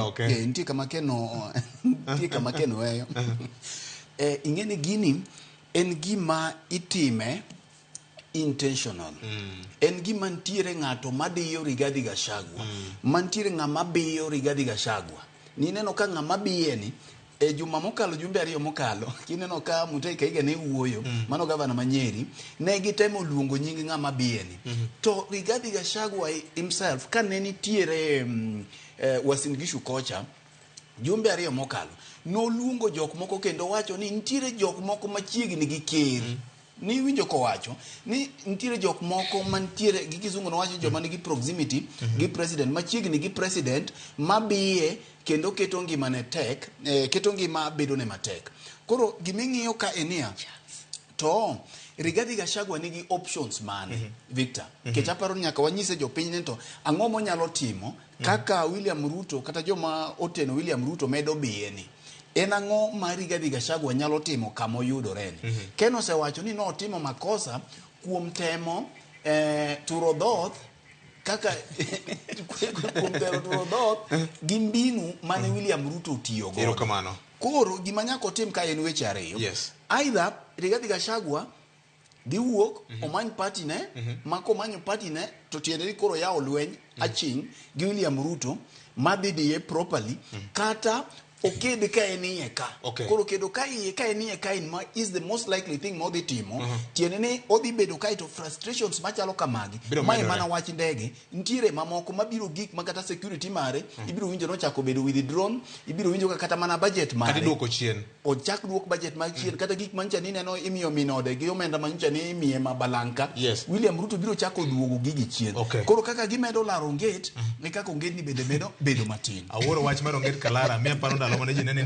oke. Nitie kama Ken nitie kama Ken weyo. Ing'e ni gini en gima itime intentional. En gima nitiere ng'ato madiyo Rigathi Gachagua. Mantiere ng'ama biyo Rigathi Gachagua. Nineno ka ng'ama biye ni e juma mokalo, jumbe 2 mokalo, kineno ka Mutahi Kahiga ne wuoyo, mano gavana ma Nyeri, ne gitemo luongo nying ng'ama biye ni. To Rigathi Gachagua himself ka ne nitiere Uasin Gishu kocha, jumbe 2 mokalo, noluongo jok moko kendo wacho ni nitiere jok moko machiegni gi ker. Niwinjo kowacho ni nitiere jok moko mantiere gi kizungu nowacho joma nigi proximity gi president, machiegni gi president, mabiye kendo keto ngimane tek, keto ngima bedone matek. Koro giming'iyo ka enia to Rigathi Gachagua nigi options mane, Victor? Nikech aparo ni nyaka wanyise jopiny ni to ang'o monyalo timo kaka William Ruto kata joma oteno William Ruto medo biye ni. En ang'o ma Rigathi Gachagua nyalo timo kama oyudore ni? Ken osewacho ni notimo makosa kuom temo turo dhoth kaka kuom temo turo dhoth gi mbinu mane William Ruto otiyo godo. Erokamano. Koro gima nyaka otim ka en weche ariyo. Either Rigathi Gachagua dhi wuok omany party ne, ma komanyo party ne to tiende ni koro yawo lweny aching' gi William Ruto madhi diye properly, kata oked ka en iye ka. Koro kedo ka iye ka en iye ka in ma is the most likely thing modhi timo. Tiende ni odhi bedo kae to frustrations machalo kamagi. Biro Mae medore. mana wach ndege, nitiere mamoko mabiro gik ma kata security mare, ibiro winjo nochako bedo withdrawn, ibiro winjo ka kata mana budget mare. Kata iduoko chien. Ochak duok budget mar chien, kata gik manyicha ni ineno imiyo min ode gi omenda manyicha ni imiye ma balanka. William Ruto biro chako duogo gigi chien. Koro kaka gimedo laro onget, e kaka onget ni bende medo bedo matin. Awuoro wach mar onget kalara, miya paro ndalo mane ji ne ninde